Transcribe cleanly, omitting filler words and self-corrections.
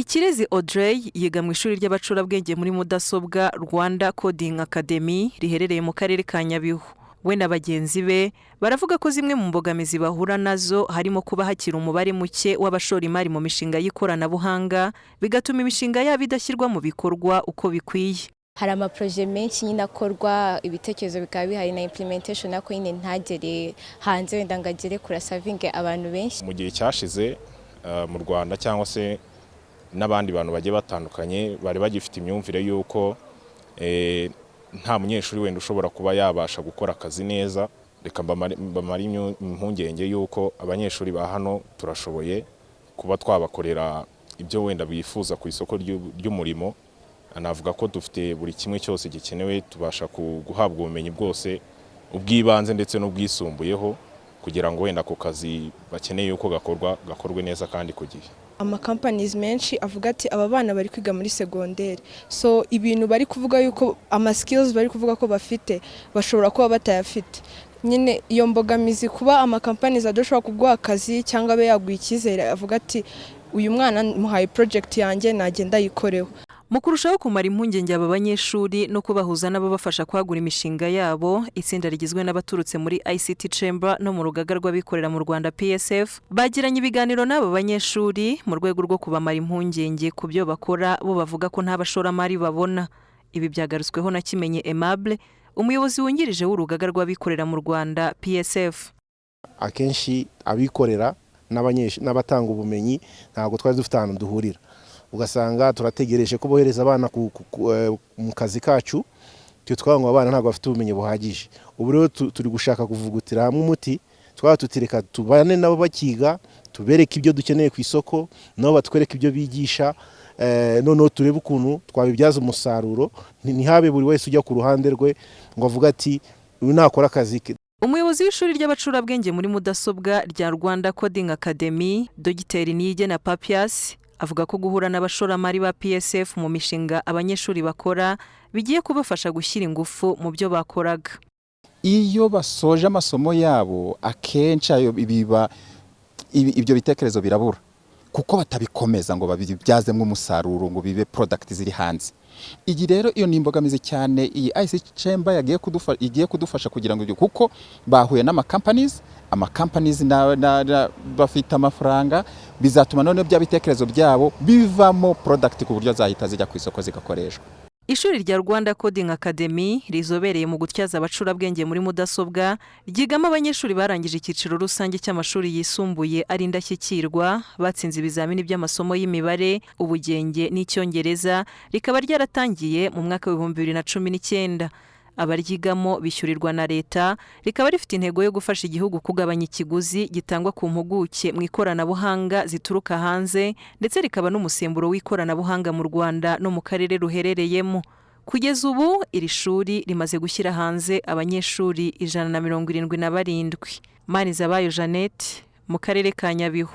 Ikirezi Audrey yiga mu ishuri ry'abacurabwenge muri mudasobwa Rwanda Coding Academy riherereye mu karere ka Nyabihu. We na bagenzi be baravuga ko zimwe mu mbogamizi bahura nazo harimo kuba hakiri umubare muke w'abashora imari mu mishinga y'ikoranabuhanga, bigatuma imishinga yabo idashyirwa mu bikorwa uko bikwiye. Hari amaprojet menshi nyine akorwa, ibitekerezo bikaba bihari na implementation, ariko nyine ntagere hanze wenda ngo agere kuri servinge abantu benshi. Mu gihe cyashize mu Rwanda cyangwa se n'abandi bantu bagiye batandukanye bari bagifite imyumvire y'uko nta munyeshuri wenda ushobora kuba yabasha gukora akazi neza. Reka mbamare impungenge y'uko abanyeshuri ba hano turashoboye kuba twabakorera ibyo wenda bifuza ku isoko ry'umurimo. Navuga ko dufite buri kimwe cyose gikenewe, tubasha guhabwa ubumenyi bwose, ubw'ibanze ndetse n'ubwisumbuyeho, kugira ngo wenda ako kazi bakeneye uko gakorwa gakorwe neza kandi ku gihe. Amakampanizi menshi avuga ati: "Aba bana bari kwiga muri segonderi, so ibintu bari kuvuga yuko ama skills bari kuvuga ko bafite bashobora kuba batayafite." Nyine iyo mbogamizi, kuba amakampanizi adashobora kuguha akazi cyangwa abe yaguha icyizere avuga ati: "Uyu mwana muhaye project yanjye, nagenda ayikoreho." Mu kurushaho kumara impungenge aba banyeshuri no kubahuza n'ababafasha kwagura imishinga yabo, itsinda rigizwe n'abaturutse muri ICT Chamber no mu rugaga rw'abikorera mu Rwanda PSF bagiranye ibiganiro n'aba banyeshuri mu rwego rwo kubamara impungenge ku byo bakora bo bavuga ko nta bashoramari babona. Ibi byagarutsweho na Kimenyi Aimable, umuyobozi wungirije w'urugaga rw'abikorera mu Rwanda PSF. Akenshi abikorera n'abatanga ubumenyi ntabwo twari dufite ahantu duhurira, ugasanga turategereje ko bohereza abana mu kazi kacu, twe twavuga ngo abana ntabwo bafite ubumenyi buhagije. Ubu rero turi gushaka kuvugutira hamwe umuti, twaba tutireka tubane nabo bakiga, tubereke ibyo dukeneye ku isoko, nabo batwereke ibyo bigisha, noneho turebe ukuntu twabibyaza umusaruro, ntihabe buri wese ujya ku ruhande rwe ngo avuge ati: "Uyu nakora akazi ke." Umuyobozi w'ishuri ry'abacurabwenge muri mudasobwa rya Rwanda Coding Academy, Dogiteri Niyigena Papias, avuga ko guhura n'abashoramari ba PSF mu mishinga abanyeshuri bakora bigiye kubafasha gushyira ingufu mu byo bakoraga. Iyo basoje amasomo yabo, akenshi ayo biba ibyo bitekerezo birabura kuko batabikomeza ngo babibyazemo umusaruro ngo bibe product ziri hanze. Iyi rero iyo ni imbogamizi cyane. Iyi ICT Chamber yagiye kudufa, igiye kudufasha kugira ngo ibyo, kuko bahuye n'ama companies, ama companies na bafite amafaranga, bizatuma none bya bitekerezo byabo bivamo product ku buryo zahita zijya ku isoko zigakoreshwa. Ishuri rya Rwanda Coding Academy rizobereye mu gutyaza abacurabwenge muri mudasobwa ryigamo abanyeshuri barangije icyiciro rusange cy'amashuri yisumbuye ari indashyikirwa, batsinze ibizamini by'amasomo y'imibare, ubugenge n'icyongereza, rikaba ryaratangiye mu mwaka w'2019. Abaryigamo bishyurirwa na leta, rikaba rifite intego yo gufasha igihugu kugabanya ikiguzi gitangwa ku mpuguke mu ikoranabuhanga zituruka hanze, ndetse rikaba n'umusemburo w'ikoranabuhanga mu Rwanda no mu karere ruherereyemo. Kugeza ubu iri shuri rimaze gushyira hanze abanyeshuri 177. Manizabayo Jeannette, mu karere ka Nyabihu.